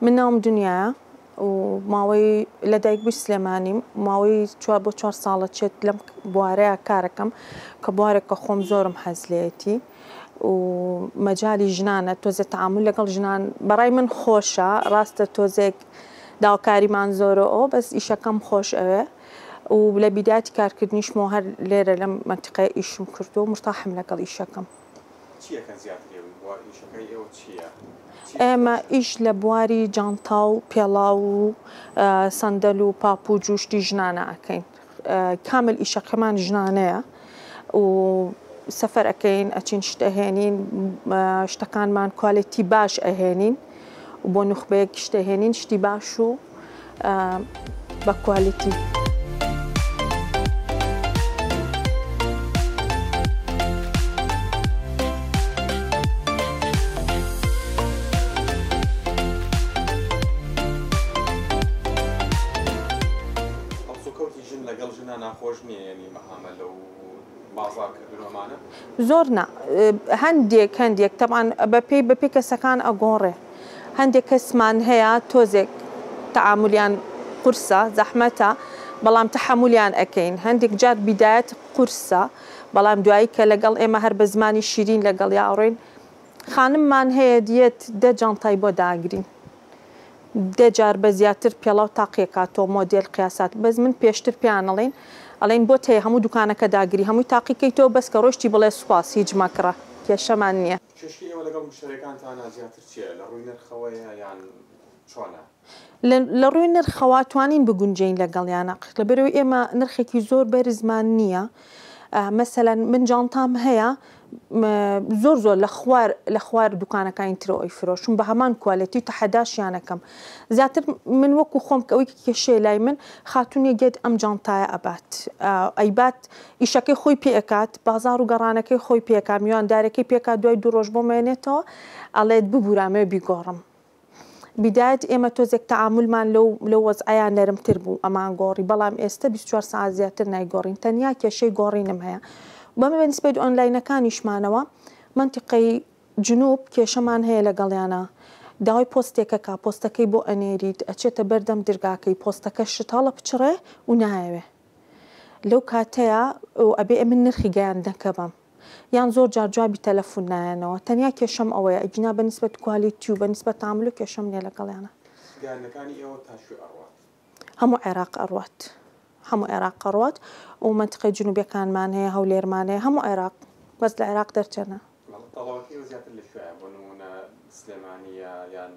من ناوم دنیایە و ماوەی لە دایکبووی سلێمانیم، ماوەی چوار بۆ چوار ساڵە چێت لەم بوارەیا کارەکەم کە بوارێکە خۆم زۆرم حەز لێیەتی و مەجالی ژنانە تۆزێ تەعامول لەگەڵ ژنان بەڕای من خۆشە ڕاستە تۆزێک داواکاریمان زۆرە ئەوە بەس ئیشەکەم خۆش ئەوێ و لە بیدایەتی کارکردنیشمەوە هەر لێرە لەم مەنتیقەیە ئیشم کردووە مورتاحم لەگەڵ ئیشەکەم. چی ئەکەن زیاتر ئێوە بوار ئیشەکەی ئێوە چییە؟ ئێمە ئیش لە بواری جانتا و پێڵاو و سەندەل و پاپوج و شتی ژنانە ئەکەین کامل ئیشەکەمان ژنانەیە و سەفەر ئەکەین ئەچین شت ئەهێنین شتەکانمان کوالێتی باش ئەهێنین بۆ نوخبەیەک شت ئەهێنین شتی باش و بە کوالیتی. هەڵسوکەوتی ژن لەگەڵ ژنا ناخۆش نییە یەنی مەعامەلە و بازاڕ کردن و ئەمانە؟ زۆر نا هەندێک هەندێک تەبعەن بەپێی بەپێی کەسەکان ئەگۆڕێ. هەندێک کەسمان هەیە تۆزێک تەعامولیان قورسە زەحمەتە بەڵام تەحەمولیان ئەکەین هەندێک جار بیدایەت قورسە بەڵام دوایی کە لەگەڵ ئێمە هەر بە زمانی شیرین لەگەڵیا ئەڕۆین خانممان هەیە دیەت دە جانتای بۆ داگرین دە جار بە زیاتر پێڵاو تاقیەکاتەوە مۆدێل قیاسات بەس من پێشتر پێیان ئەڵێین ئەڵێین بۆت هەیە هەموو دوکانەکە داگری هەمووی تاقیکەیتەوە بەس کە ڕۆیشتی بڵێ سوپاس هیچ مەکڕە کێشەمان نیە. کێشەی ئێوە لەگەڵ مشتەریەکانتانا زیاتر چیە؟ لە ڕووی نرخەوەیە یان چۆنە؟ لە ڕووی نرخەوە توانین بگونجێین لەگەڵیانا لەبەرئەوەی ئێمە نرخێکی زۆر بەرزمان نییە مەسەلەن من جانتام هەیە زۆر زۆر لە خوار لە خوار دوکانەکانی ترەوە ئەیفرۆشم بە هەمان کوالێتی و تەحەداشیان ئەکەم زیاتر من وەکو خۆم کە ئەوەی کێشەیە لای من خاتونێک دێت ئەم جانتایە ئەبات ئەیبات ئیشەکەی خۆی پێ ئەکات، بازاڕ و گەڕانەکەی خۆی پێ ئەکات، میواندارەکەی پێ ئەکات، دوای دوو ڕۆژ بۆم ئەیەنێتەوە ئەڵێت ببورە ئەمەوێ بیگۆڕم. بیدایەت ئێمە تۆزێک تەعامولمان لەو لەو وەزعەیا نەرمتر بوو ئەمان گۆڕی، بەڵام ئێستە 24 سەعات زیاتر نایگۆڕین، تەنیا کێشەی گۆڕینم هەیە. بەمە بە نیسبەت ئۆنلاینەکانیشمانەوە مەنتیقەی جنوب کێشەمان هەیە لەگەڵیانا داوای پۆستێک ئەکا پۆستەکەی بۆ ئەنێریت ئەچێتە بەردەم درگاکەی پۆستەکە شت هەڵەپچڕێ و نایەوێ. لەو کاتەیا ئەبێ ئەمن نرخی گەیاندنەکە بەم یان زۆر جار جوابی تەلەفون نایەنەوە تەنیا کێشەم ئەوەیە ئەگینا بە نیسبەت کوالێتی و بە نیسبەت تەعامول کێشەم نیە لەگەڵیانا. گەیاندنەکانی ئێوە تا کوێ ئەڕوات؟ هەموو عێراق ئەڕوات هەموو عێراق ئەڕوات و مەنتیقەی جنوبیەکانمان هەیە هەولێرمان هەیە هەموو عێراق بەس لە عێراق دەرچەنە. بەڵێ تەڵەوەکەی ئێوە زیاتر لە کوێیە بۆ نموونە سلێمانیە یان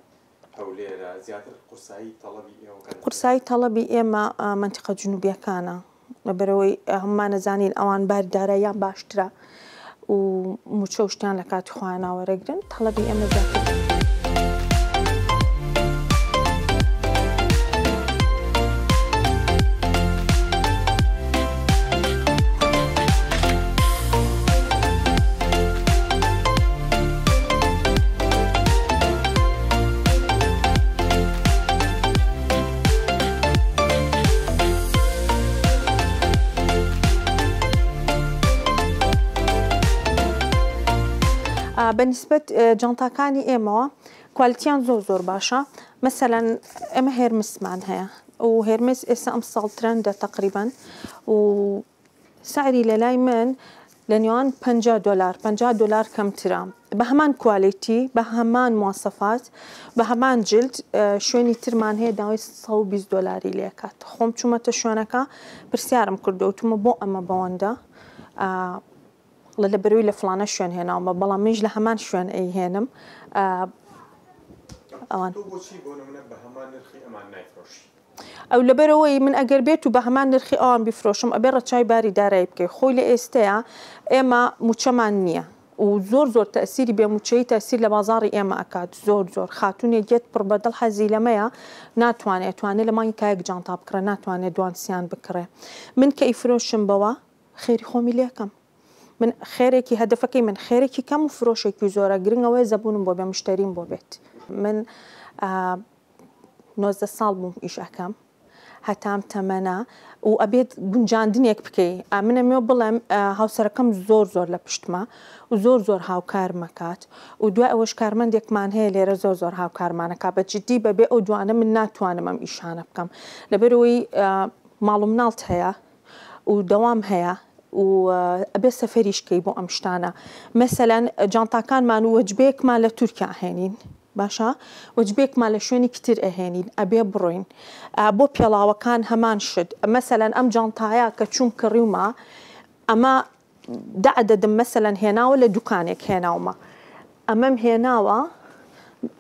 هەولێرە زیاتر قورسایی تەڵەبی ئێوە کە لە قورسایی تەڵەبی ئێمە مەنتیقە جنوبیەکانە لەبەرئەوەی هەموومان ئەزانین ئەوان باری داراییان باشترە و موچە و شتیان لە کاتی خۆیانا وەرەگرن تەڵەبی ئێمە زیاتر. بە نیسبەت جانتاکانی ئێمەوە کوالتیان زۆر زۆر باشە مەسەلەن ئێمە هێرمسمان هەیە و هێرمس ئێستا ئەم ساڵ ترەندە تقریبان و سعری لە لای من لە نێوان 50 دلار 50 دلار کەمترە بە هەمان کوالێتی بە هەمان مواسەفات بە هەمان جلد شوێنی ترمان هەیە داوای 120 دلاری لێکات خۆم چوومەتە شوێنەکە پرسیارم کردو وتمە بۆ ئەمە بەوەندە ڵە لە بەرەوەی لە فڵانە شوێن هێناومە بەڵام منیش لە هەمان شوێن ئەیهێنم ئەوان. تۆ بۆچی بۆ نمونە بە هەمان نرخی ئەمان نایفرۆشی؟ ئەو لەبەرئەوەی من ئەگەر بێت و بە هەمان نرخی ئەوان بیفرۆشم ئەبێ ڕەچاوی باری دارایی بکەی خۆی لە ئێستەیا ئێمە موچەمان نییە و زۆر زۆر تەئسیری بێ موچەیی تەئسیر لە بازاڕی ئێمە ئەکات زۆر زۆر خاتونێک یەت پڕ بە دڵ حەزی لەمەیە ناتوانێ ئەتوانێ لە مانگی کایەک جانتا بکڕێ ناتوانێ دوان سیان بکڕێ من کە ئەیفرۆشم بەوە خێری خۆمی لێکەم من خێرێکی هەدەفەکەی من خێرێکی کەم و فرۆشێکی زۆرە گرنگ ئەوەیە زەبوونم بۆ بێ مشتەریم بۆ بێت من 19 ساڵ بووم ئیش ئەکەم. هەتام تەمەنە و ئەبێت گونجاندنێک بکەی ئەمن ئەمەوێ بڵێم هاوسەرەکەم زۆر زۆر لە پشتمە و زۆر زۆر هاوکارمەکات و دوای ئەوەش کارمەندێکمان هەیە لێرە زۆر زۆر هاوکارمانەکا بە جدی بەبێ ئەو دوانە من ناتوانم ئەم ئیشانە بکەم لەبەرئەوەی ماڵ و مناڵت هەیە و دەوام هەیە و ئەبێ سەفەریش کەی بۆ ئەم شتانە مەسەلەن جانتاکانمان و وەجبەیەکمان لە تورکیا ئەهێنین باشە وەجبەیەکمان لە شوێنێکی تر ئەهێنین ئەبێ بڕۆین بۆ پێڵاوەکان هەمان شت مەسەلەن ئەم جانتایە کە چووم کڕیومە ئەمە دە عەدەدم مەسەلەن هێناوە لە دوکانێک هێناومە ئەمەم هێناوە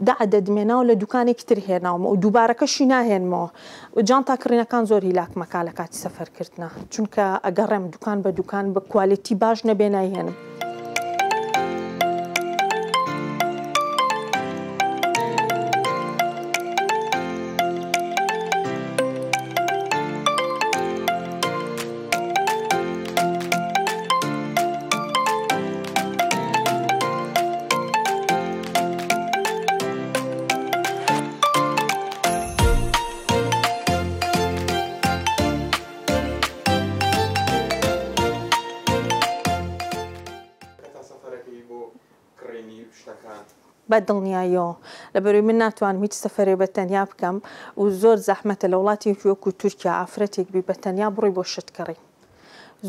دە عەدەدم هێناوە لە دوکانێکی تر هێناومە و دووبارەکەشی ناهێنمەوە جانتا کڕینەکان زۆر هیلاکمەکا لە کاتی سەفەرکردنا چونکە ئەگەڕێم دوکان بە دوکان بە کوالێتی باش نەبێ نایهێنم. بە دڵنیاییەوە لەبەرئەوەی من ناتوانم هیچ سەفەرێ بە تەنیا بکەم و زۆر زەحمەتە لە وڵاتێکی وەکو تورکیا ئافرەتێک بی بە تەنیا بڕۆی بۆ شت کڕین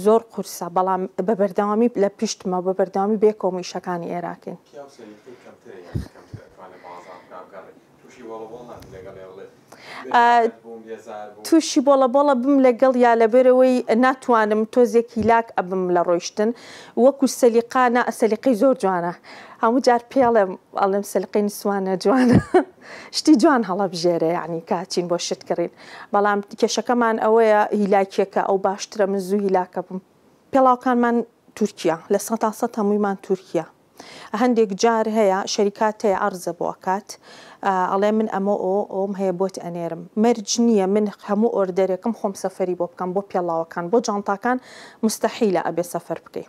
زۆر قورسە بەڵام بە بەردەوامی لە پشتمە بە بەردەوامی بێکەوم ئیشەکانی ئێراکەین. پیاو سەلیقەی کەمترە یان کەمتر ئەتوانێ بازاڕ بکا بگەڕێ توشی بۆڵە بۆڵ نابی لەگەڵیا بڵێ بێتاقەت بووم بێزار بووم. توشی بۆڵە بۆڵە بم لەگەڵیا لەبەرئەوەی ناتوانم تۆزێک هیلاک ئەبم لە ڕۆیشتن وەکو سەلیقە نا سەلیقەی زۆر جوانە هەموو جار پێڵێم ئەڵێم سەلیقەی نسوانە جوانە شتی جوان هەڵەبژێرە یانی کە چین بۆ شت کڕین بەڵام کێشەکەمان ئەوەیە هیلاکیەکە ئەو باشترە من زوو هیلاکە بم پێڵاوکانمان تورکیا لە سەتا سەت هەموویمان تورکیا هەندێک جار هەیە شەریکات هەیە عەرزە بۆ ئەکات ئەڵێ من ئەمە ئۆ ئۆم هەیە بۆت ئەنێرم مەرج نییە من هەموو ئۆردەرێکم خۆم سەفەری بۆ بکەم بۆ پێڵاوەکان بۆ جانتاکان مستەحیلە ئەبێ سەفەر بکەی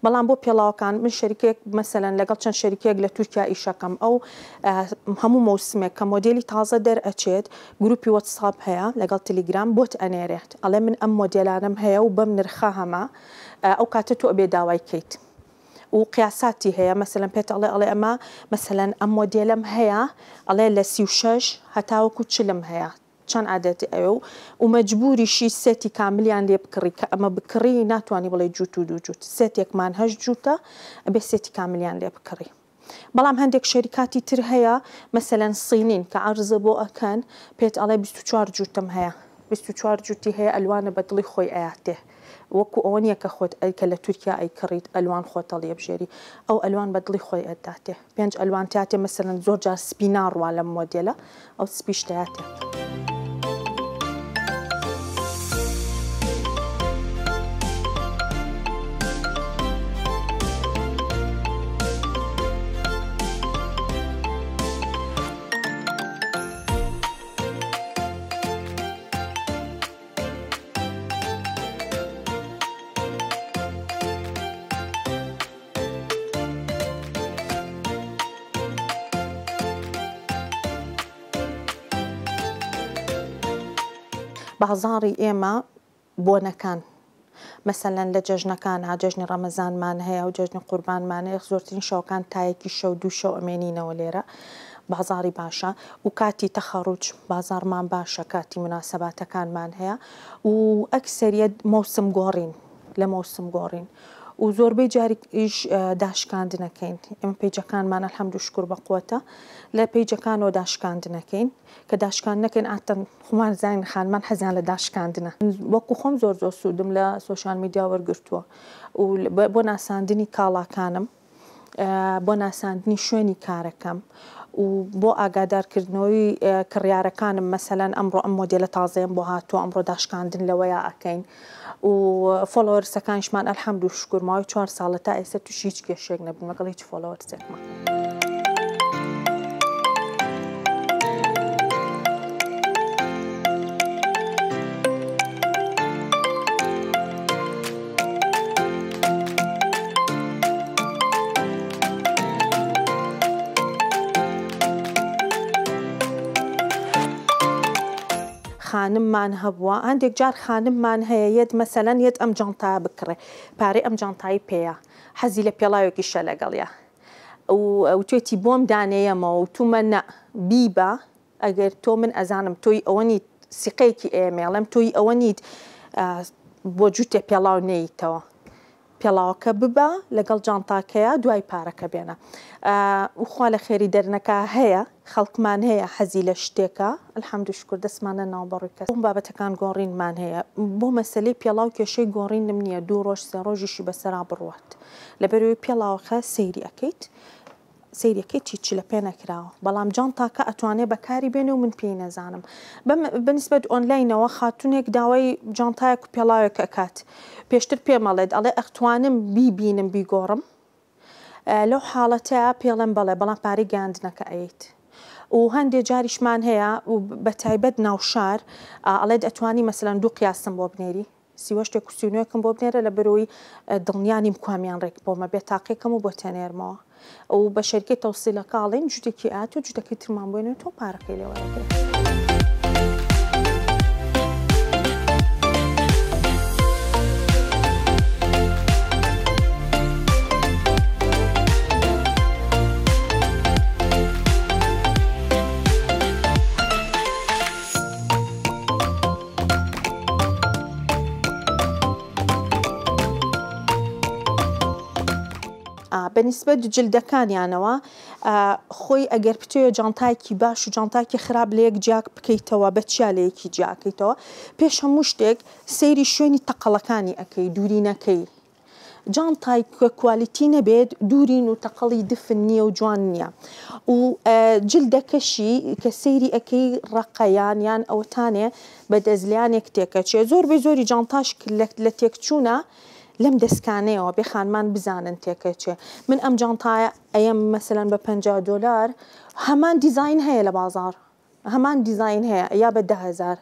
بەڵام بۆ پێڵاوەکان من شەریکەیەک مەسەلەن لەگەڵ چەند شەریکەیەک لە تورکیا ئیشەکەم ئەو هەموو مەوسمێک کە مۆدێلی تازە دەرئەچێت گروپی وەتساپ هەیە لەگەڵ تلیگرام بۆت ئەنێرێت ئەڵێ من ئەم مۆدێلانەم هەیە و بەم نرخە هەمە ئەو کاتە تۆ ئەبێ داوای کەیت و قیاساتی هەیە مەسەلەن پێت ئەڵێ ئەڵێ ئەمە مەسەلەن ئەم مۆدێلەم هەیە ئەڵێ لە 36 هەتاوەکو چلم هەیە چەند عەدەتی ئەوێ و و مەجبوریشی سێتی کاملیان لێ بکڕی کە ئەمە بکڕی ناتوانی بڵێی جووت و دوو جووت سێتێکمان هەشت جووتە ئەبێ سێتی کاملیان لێ بکڕی بەڵام هەندێک شەریکاتی تر هەیە مەسەلەن سینین کە عەرزە بۆ ئەکەن پێت ئەڵێ 24 جووتم هەیە 24 جووتی هەیە ئەلوانە بە دڵی خۆی ئەیاتێ وەکو ئەوە نییە کە خۆت ئەی کە لە تورکیا ئەیکڕیت ئەلوان خۆت هەڵیەبژێری ئەو ئەلوان بە دڵی خۆی ئەتداتێ پێنج ئەلوان تیاتێ مەسەلەن زۆر جار سپی ناڕوا لەم مۆدێلە ئەو سپیش تیاتێ. بازاڕی ئێمە بۆنەکان مەسەلەن لە جەژنەکانا جەژنی ڕەمەزانمان هەیە و جەژنی قوربانمان هەیە زۆرترین شەوەکان تا یەکی شەو دوو شەو ئەمێنینەوە لێرە بازاڕی باشە و کاتی تەخەڕوج بازاڕمان باشە کاتی موناسەباتەکانمان هەیە و ئەکسەریەت مەوسم گۆڕین لە مەوسم گۆڕین و زۆربەی جاریش داشکاندنەکەین ئێمە پەیجەکانمان الحمد و شکر بە قوتە لە پەیجەکانەوە داشکاندنەکەین کە داشکان نەکەین عادەتەن خۆمان زانین خانمان حەزیان لە داشکاندنە وەکو خۆم زۆر زۆر سوودم لە سۆشیال میدیا وەرگرتووە و بۆ ناساندنی کاڵاکانم بۆ ناساندنی شوێنی کارەکەم و بۆ ئاگادارکردنەوەی کڕیارەکانم مەسەلەن ئەمڕۆ ئەم مۆدێلە تازەیەم بۆ هاتووە ئەمڕۆ داشکاندن لەوەیا ئەکەین و followers ەکانیشمان الحمد و شکر ماوەی چوار ساڵە تا ئێستا تووشی هیچ کێشەیەک نەبووم لەگەڵ هیچ followers ێکمان. خانممان هەبووە هەندێک جار خانممان هەیە یەت مەسەلەن یەت ئەم جانتایە بکڕێ پارەی ئەم جانتای پێیە حەزی لە پێڵاوێکیشە لەگەڵیا و وتوێتی بۆم دانێیەمەوە وتومە نا بیبە ئەگەر تۆ من ئەزانم تۆی ئەوە نیت سیقەیەکی ئەیەمێ ئەڵێم تۆی ئەوە نیت بۆ جووتێ پێڵاو نەیتەوە پێڵاوەکە ببە لەگەڵ جانتاکەیا دوای پارەکە بێنە و خوا لە خێری دەرنەکا هەیە خەڵکمان هەیە حەزی لە شتێکە الحمد شکر دەستمان نەناوە بەڕووی کەس بۆ بابەتەکان گۆڕینمان هەیە بۆ مەسەلەی پێڵاو کێشەی گۆڕینم نییە دوو ڕۆژ سێ ڕۆژیشی بەسەرا بڕوات لەبەرئەوەی پێڵاوەکە سەیری ئەکەیت سەیرەکەی چی چلە پێ نەکراوە بەڵام جانتاکە ئەتوانێ بەکاری بێنێ و من پێی نەزانم بەم بەنسبەت ئۆنلاینەوە خاتونێک داوای جانتایەک و پێڵاوێک ئەکات پێشتر پێم ئەڵێت ئەڵێ ئەتوانم بیبینم بیگۆڕم لەو حاڵەتە پێڵێم بەڵێ بەڵام پارەی گەیاندنەکە ئەیت و هەندێ جاریشمان هەیە و بەتایبەت ناوشار ئەڵێت ئەتوانی مەسەلەن دوو قیاسم بۆ بنێری سیوەشتێک و سیونۆیەکم بۆ بنێرە لە بەرۆی دڵنیا نیم کوامیان ڕێک بۆمە بێ تاقیکەم و بۆ تەنێرمەوە و بە شەریکەی تەوسیلەکە ئەڵێین جوتێکی ئات و جوتەکەی ترمان بۆ نێتەوە پارەکەی لێ وەرەگرن. بە نیسبەت جلدەکانیانەوە خۆی ئەگەر بتەوێ جانتایەکی باش و جانتایەکی خراپ لە یەک جیا بکەیتەوە بە چیا لە یەکی جیاکەیتەوە پێش هەموو شتێک سەیری شوێنی تەقەڵەکانی ئەکەی دوورینەکەی جانتای کە کوالیتی نەبێت دوورین و تەقەڵی دفن نییە و جوان نییە و جلدەکەشی کە سەیری ئەکەی ڕەقە یان یان ئەوەتانێ بە دەستلیانێک تێکەچێ زۆربەی زۆری جانتاش لە تێکچوونە لەم دەستکانەیەوە بێ خانمان بزانن تێکەچێ من ئەم جانتایە ئەیەم مەسەلەن بە 50 دۆلار هەمان دیزاین هەیە لە بازاڕ هەمان دیزاین هەیە یا بە 10000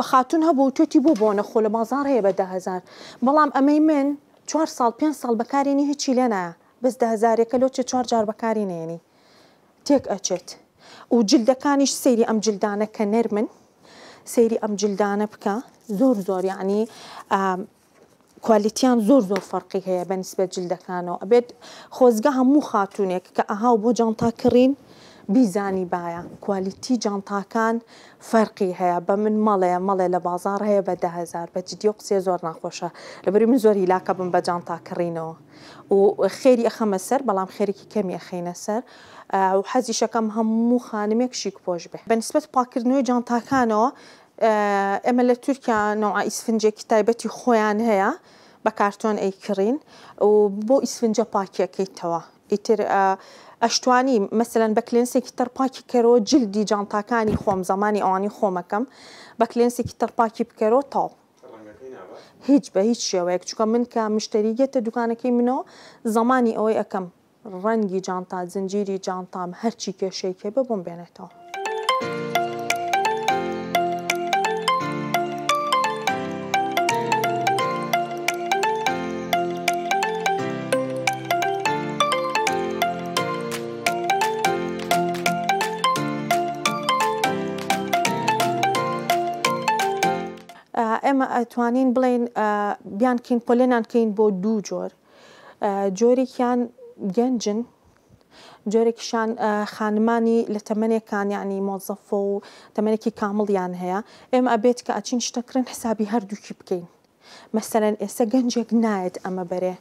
خاتون هەبوو وتوێتی بۆ بۆنە خۆ لە بازاڕ هەیە بە 10000 بەڵام ئەمەی من چوار ساڵ پێنج ساڵ بەکارێنی هیچی لێ نایە بەس دە هەزارێکە لۆ چێ چوار جار بەکاری نێنی تێک ئەچێت و جلدەکانیش سەیری ئەم جلدانە کە نەرمن سەیری ئەم جلدانە بکە زۆر زۆر یعنی کوالیتیان زۆر زۆر فەرقی هەیە بە نیسبەت جلدەکانەوە ئەبێت خۆزگە هەموو خاتوونێک کە ئەهاو بۆ جانتا کڕین بیزانیبایە کوالیتی جانتاکان فەرقی هەیە بە من مەڵێ مەڵێ لە بازاڕ هەیە بە 10000 بە جدی و قسەیە زۆر ناخۆشە لەبەری من زۆر هیلاکە بم بە جانتا کڕینەوە و خێری ئەخەمە سەر بەڵام خێرێکی کەمی ئەخەینە سەر و حەزیشەکەم هەموو خانمێک شیک پۆش بێ بە نیسبەت پاکردنەوەی جانتاکانەوە ئێمە لە تورکیا نەوعە ئیسفنجێکی تایبەتی خۆیان هەیە بە کارتۆن ئەیکڕین و بۆ ئیسفنجە پاکیەکەیتەوە ئیتر ئەشتوانی مەسەلەن بە کلێنسێکی تەڕ پاکی کەرەوە جلدی جانتاکانی خۆم زەمانی ئەوانی خۆمەکەم بە کلێنسێکی تەڕ پاکی بکەرەوە تاو هیچ بە هیچ شێوەیەک چونکە من کە مشتری یەتە دوکانەکەی منەوە زەمانی ئەوەی ئەکەم ڕەنگی جانتا زنجیری جانتام هەرچی کێشەیەکی هەبێ بۆم بێنێتەوە. ئێمە ئەتوانین بڵێین بیانکەین پۆلێنان کەین بۆ دوو جۆر جۆرێکیان گەنجن جۆرێکیشان خانمانی لە تەمەنێکان یعنی مۆزەفە و تەمەنێکی کامڵیان هەیە ئێمە ئەبێت کە ئەچین شتەکرن حسابی هەردووکی بکەین مەسەلەن ئێسە گەنجێک نایەت ئەمە بەرێ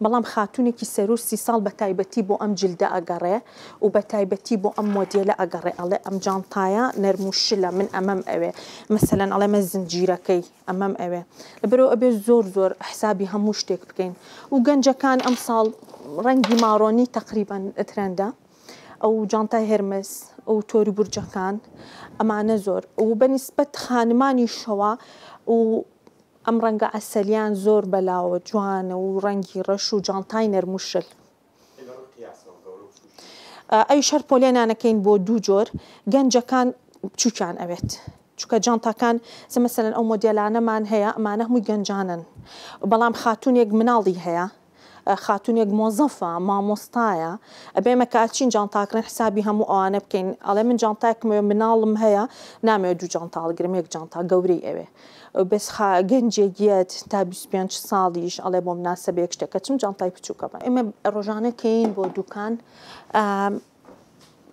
بەڵام خاتوونێکی سەروو سی ساڵ بە تایبەتی بۆ ئەم جلدە ئەگەڕێ و بە تایبەتی بۆ ئەم مۆدێلە ئەگەڕێ ئەڵێ ئەم جانتایە نەرم و شلە من ئەمەم ئەوێ مەسەلەن ئەڵێ مە زنجیرەکەی ئەمەم ئەوێ لەبەرئەوە ئەبێ زۆر زۆر حسابی هەموو شتێک بکەین و گەنجەکان ئەمساڵ ڕەنگی مارۆنی تەقریبەن ترەندە ئەو جانتای هێرمس و تۆری بورجەکان ئەمانە زۆر و بە نیسبەت خانمانیشەوە و ئەم ڕەنگە عەسەلیان زۆر بەلاوە جوانە و ڕەنگی ڕەش و جانتای نەرم و شل. ئەویش هەر پۆلێنانەکەین بۆ دوو جۆر گەنجەکان بچووکیان ئەوێت چونکە جانتاکان سە مەسەلەن ئەو مۆدێلانەمان هەیە ئەمانە هەمووی گەنجانن بەڵام خاتوونێک مناڵی هەیە. خاتونێک مۆزەفە، مامۆستایە، ئەبێ ئێمە کە ئەچین جانتاکڕین حسابی هەموو ئەوانە بکەین، ئەڵێ من جانتایەکم ئەوێ مناڵم هەیە نامەوێ دوو جانتا هەڵگرم یەک جانتا گەورەی ئەوێ. بەس خا گەنجێک یەت تا 25 ساڵیش ئەڵێ بۆم ناسەبێ یەک شتێک کەچم جانتای بچووکە بە. ئێمە ڕۆژانە کەین بۆ دوکان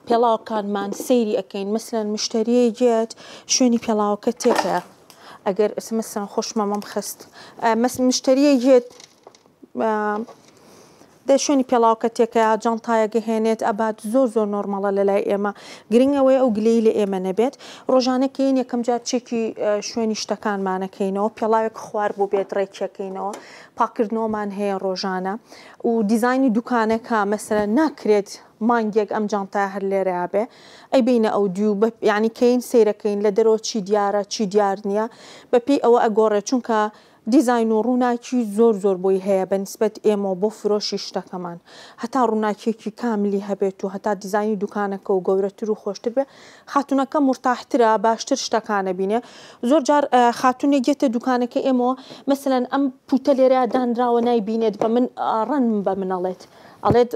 پێڵاوەکانمان سەیری ئەکەین مەسەلەن مشتەریەک یەت شوێنی پێڵاوەکە تێکە ئەگەر ئێستا مەسەلەن خۆشمەمەم خست مشتەریەک یەت دە شوێنی پێڵاوکە تێکەیا جانتایەک ئەهێنێت ئەبات زۆر زۆر نۆرمەڵە لەلای ئێمە گرنگ ئەوەیە ئەو گلەیی لە ئێمە نەبێت ڕۆژانە کەین یەکەم جار چێکی شوێنی شتەکانمانەکەینەوە پێڵاوێک خوار بوو بێت ڕێکیەکەینەوە پاکردنەوەمان هەیە ڕۆژانە و دیزاینی دوکانەکە مەسەلەن ناکرێت مانگێک ئەم جانتایە هەر لێرەیا بێ ئەی بینە ئەو دیو بە یعنی کەین سەیرەکەین لە دەرەوە چی دیارە چی دیار نییە بەپێی ئەوە ئەگۆڕێت چونکە دیزاین و ڕووناکی زۆر زۆر بۆی هەیە بە نیسبەت ئێمەوە بۆ فرۆشی شتەکەمان هەتا ڕووناکیەکی کاملی هەبێت و هەتا دیزاینی دوکانەکە و گەورەتر و خۆشتر بێ خاتوونەکە مورتاحترە باشتر شتەکان ئەبینێ زۆر جار خاتوونێک یەتە دوکانەکە ئێمەوە مەسەلەن ئەم پوتە لێرەیا دانراوە نایبینێت بە من ڕەنم بە من ئەڵێت ئەڵێت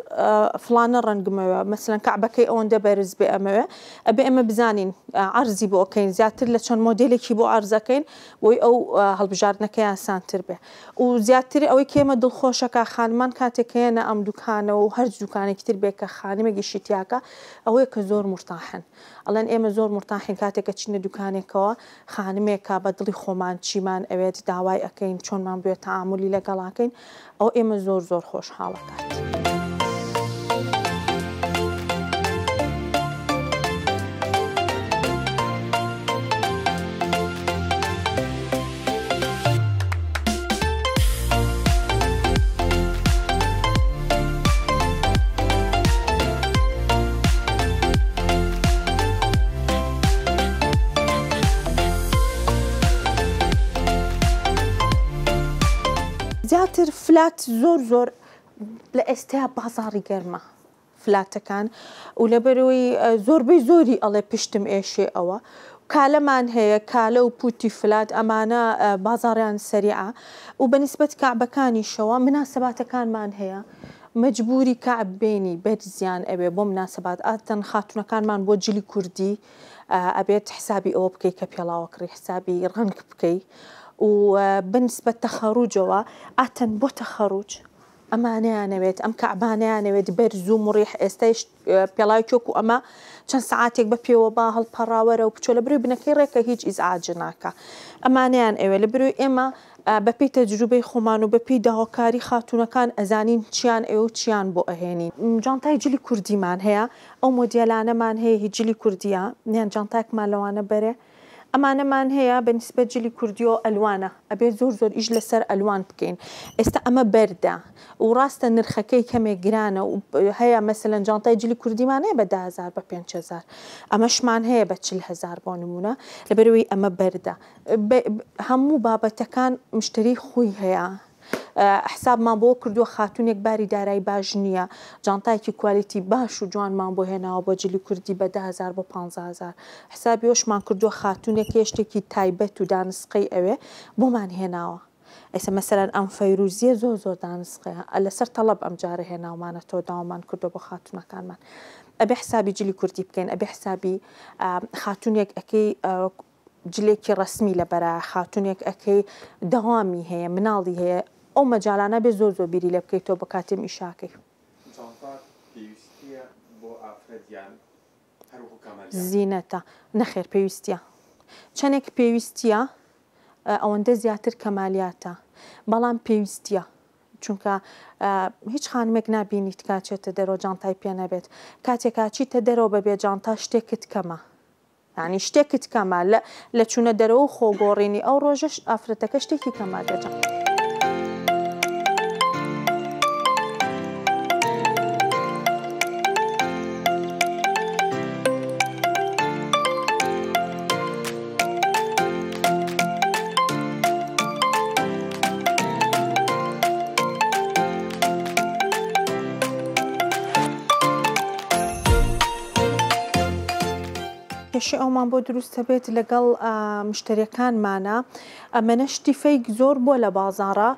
فڵانە ڕەنگمەوێ مەسەلەن کەعبەکەی ئەوەندە بەرز بێ ئەمەوێ ئەبێ ئێمە بزانین عەرزی بۆ ئەکەین زیاتر لە چەند مۆدێلێکی بۆ عەرزەکەین بۆی ئەو هەڵبژاردنەکەی ئاسانتر بێ و زیاتر ئەوەی کە ئێمە دڵخۆشەکە خانمان کاتێک کە یەنە ئەم دوکانە و هەر دوکانێکی تر بێ کە خانمێک ئیشی تیاکە ئەوەیە کە زۆر مورتاحن ئەڵێن ئێمە زۆر مورتاحین کاتێک کە چینە دوکانێکەوە خانمێکە بە دڵی خۆمان چیمان ئەوێت داوای ئەکەین چۆنمان بوێت تەعامولی لەگەڵاکەین ئەوە ئێمە زۆر زۆر خۆشحاڵەکات. زیاتر فلات زۆر زۆر لە ئێستایا بازاڕی گەرمە فلاتەکان و لەبەرەوەی زۆربەی زۆری ئەڵێ پشتم ئێشێ ئەوە کالەمان هەیە کالە و پوتی فلات ئەمانە بازاڕیان سەریعە و بەنیسبەت کەعبەکانیشەوە مناسەباتەکانمان هەیە مەجبوری کەعب بێنی بەرزیان ئەوێ بۆ مناسەبات ئاتەن خاتونەکانمان بۆ جلی کوردی ئەبێت حسابی ئەوە بکەی کە پێڵاوە کڕی حسابی ڕەنگ بکەی و بەنیسبەت تەخەڕوجەوە ئاتەن بۆ تەخەڕوج ئەمانەیانەوێت ئەم کەعبانەیانەوێت بەرز و مڕیح ئێستایش پێڵاوێکی وەکو ئەمە چەند سەعاتێک بە پێوە با هەڵپەڕاوەرە و بچۆ لە برۆی بنەکەی ڕێکە هیچ ئیزعاج ناکا ئەمانەیان ئەوێ لە برۆی ئێمە بەپێی تەجروبەی خۆمان و بەپێی داواکاری خاتوونەکان ئەزانین چیان ئەوێ و چیان بۆ ئەهێنین. جانتای جلی کوردیمان هەیە ئەو مۆدێلانەمان هەیە هی جلی کوردیە یان جانتایەکمان لەوانە بەرێ ئەمانەمان هەیە بە نیسبەت جلی کوردیەوە ئەلوانە ئەبێ زۆر زۆر ئیش لەسەر ئەلوان بکەین ئێستا ئەمە بەردە و ڕاستە نرخەکەی کەمێک گرانە و هەیە مەسەلەن جانتای جلی کوردیمان هەیە بە 10000 بە 5000 ئەمەشمان هەیە بە 40000 بۆ نمونە لەبەرئەوەی ئەمە بەردە هەموو بابەتەکان مشتری خۆی هەیە حسابمان بۆ کردووە خاتونێک باری دارای باش نییە جانتایەکی کوالیتی باش و جوانمان بۆ هێناوە بۆ جلی کوردی بە 10000 بۆ 15000 حسابی ئەوشمان کردووە خاتونێک هەیە شتێکی تایبەت و دانسقەی ئەوێ بۆمان هێناوە ئێستا مەسەلەن ئەم فەیروزیە زۆر زۆر دانسقەیە لەسەر تەڵەب ئەم جارە هێناومانەتەوە داوامان کردووە بۆ خاتونەکانمان ئەبێ حسابی جلی کوردی بکەین ئەبێ حسابی خاتونێک ئەکەی جلێکی ڕەسمی لەبەرە خاتونێک ئەکەی دەوامی هەیە مناڵی هەیە ئەو مەجالانە بێ زۆر زۆر بیری لێ بکەیتەوە بە کاتێم ئیشاکەی. جانتا پێویستیە بۆ ئافرەت یان هەر وەکو کامەلیات؟ زینەتە نەخێر پێویستیە چەنێک پێویستیە ئەوەندە زیاتر کەمالیاتە بەڵام پێویستیە چونکە هیچ خانمێک نابینیت کاچێتە دەرەوە جانتای پێ نەبێت کاتێک ئاچیتە دەرەوە بەبێ جانتا شتێکت کەمە یانی شتێکت کەمە لە لە چونە دەرەوە و خۆ گۆڕینی ئەو ڕۆژەش ئافرەتەکە شتێکی کەمە گەجە. کێشەی ئەومان بۆ دروست دەبێت لەگەڵ مشتەریەکانمانە ئەمەنە شتی فەیک زۆر بووە لە بازاڕا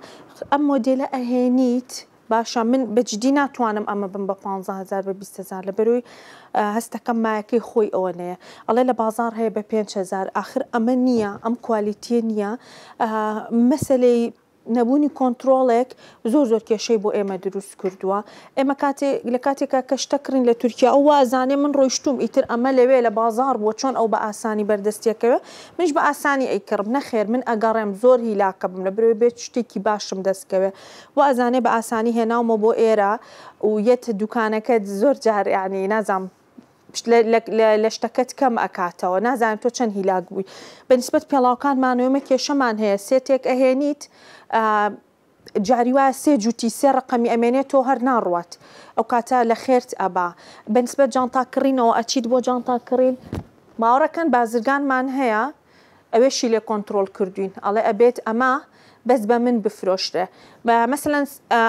ئەم مۆدێلە ئەهێنیت باشە من بە جدی ناتوانم ئەمە بم بە 15 هەزار بە 20 هەزار لەبەرەوەی هەستەکەم مایەکەی خۆی ئەوەنەیە ئەڵێ لە بازاڕ هەیە بە 5000 ئاخر ئەمە نییە ئەم کوالیتیە نییە مەسەلەی نەبوونی کۆنترۆڵێک زۆر زۆر کێشەی بۆ ئێمە دروست کردووە. ئێمە کاتێ لە کاتێکا کە شتە کڕین لە تورکیا ئەو وا ئەزانێ من ڕۆیشتووم ئیتر ئەمە لەوێ لە بازاڕ بووە چۆن ئەو بە ئاسانی بەردەستی ئەکەوێ منیش بە ئاسانی ئەیکڕم نەخێر من ئەگەڕێم زۆر هیلاکە بم لەبەرئەوەی بێت شتێکی باشم دەست کەوێ وا ئەزانێ بە ئاسانی هێناومە بۆ ئێرە و یەت دوکانەکەت زۆر جار یانی نازانم لە شتەکەت کەم ئەکاتەوە نازانم تۆ چەند هیلاک بووی بە نیسبەت پێڵاوکانمانەوە ئێمە کێشەمان هەیە سێتێک ئەهێنیت جاری وایە سێ جووتی سێ ڕقەمی ئەمێنێتەوە هەر ناڕوات ئەو کاتە لە خێرت ئەبا بە نیسبەت جانتا کڕینەوە ئەچیت بۆ جانتا کڕین باوەڕەکەن بازرگانمان هەیە ئەوێشی لێ کۆنتڕۆڵ کردوین ئەڵێ ئەبێت ئەمە بەس بە من بفرۆشرێ مەسەلەن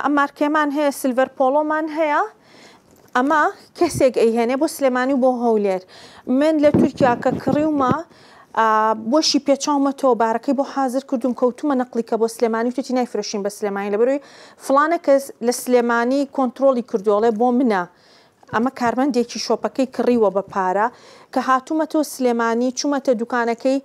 ئەم مارکەیەمان هەیە سلڤەر پۆڵۆمان هەیە ئەمە کەسێک ئەیهێنێ بۆ سلێمانی و بۆ هەولێر من لە تورکیا کە کڕیومە بۆشی پێچاومەتەوە بارەکەی بۆ حازر کردوم کەوتومە نەقلی کە بۆ سلێمانی وتێتی نایفرۆشین بە سلێمانی لەبەرەوەی فڵانە کەس لە سلێمانی کۆنترۆڵی کردووە بۆ منە ئەمە کارمەندێکی شۆپەکەی کڕیوە بە پارە کە هاتوومەتەوە سلێمانی چوومەتە دوکانەکەی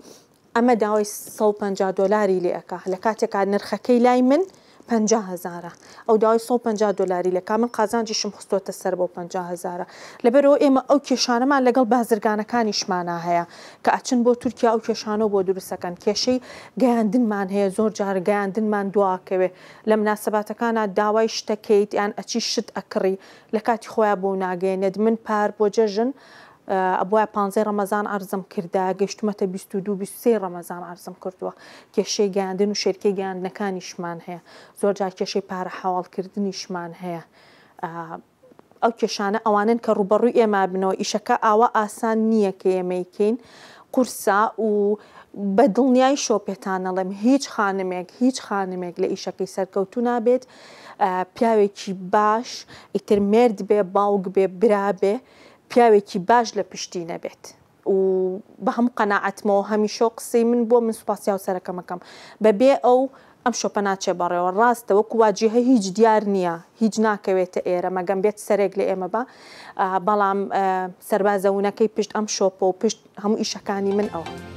ئەمە داوای 150 دۆلاری لێ ئەکا لە کاتێکا نرخەکەی لای من 50 هەزارە ئەو داوای 150 دۆلاری لێکا من قازانجیشم خستۆتە سەر بۆ 50 هەزارە لەبەرئەوە ئێمە ئەو کێشانەمان لەگەڵ بازرگانەکانیشمانا هەیە کە ئەچن بۆ تورکیا ئەو کێشانەو بۆ دروستەکەن کێشەی گەیاندنمان هەیە زۆر جار گەیاندنمان دواکەوێ لە مناسەباتەکانا داوای شتەکەیت یان ئەچی شت ئەکڕی لە کاتی خۆیا بۆو ناگەیەنێت من پار بۆ جەژن ئەبوایە پانزەی ڕەمەزان عەرزم کردایە گەیشتومەتە 22 23 ڕەمەزان عەرزم کردووە کێشەی گەیاندن و شەریکەی گەیاندنەکانیشمان هەیە زۆر جار کێشەی پارە حەواڵکردنیشمان هەیە ئەو کێشانە ئەوانەن کە ڕووبەڕووی ئێمە بنەوە ئیشەکە ئاوا ئاسان نییە کە ئێمەی کەین قورسە و بە دڵنیایشەوە پێتان ئەڵێم هیچ خانمێک هیچ خانمێک لە ئیشەکەی سەرکەوتوو نابێت پیاوێکی باش ئیتر مێرد بێ باوک بێ برا بێ پیاوێکی باش لە پشتی نەبێت و بە هەموو قەناعەتمەوە هەمیشە و قسەی من بووە من سوپاسی هاوسەرەکەم ئەکەم بەبێ ئەو ئەم شۆپە ناچێ بەڕێوە ڕاستە وەکو واجیهە هیچ دیار نییە هیچ ناکەوێتە ئێرە مەگەم بێت سەرێک لە ئێمە بە بەڵام سەربازە ونەکەی پشت ئەم شۆپە و پشت هەموو ئیشەکانی من ئەوە.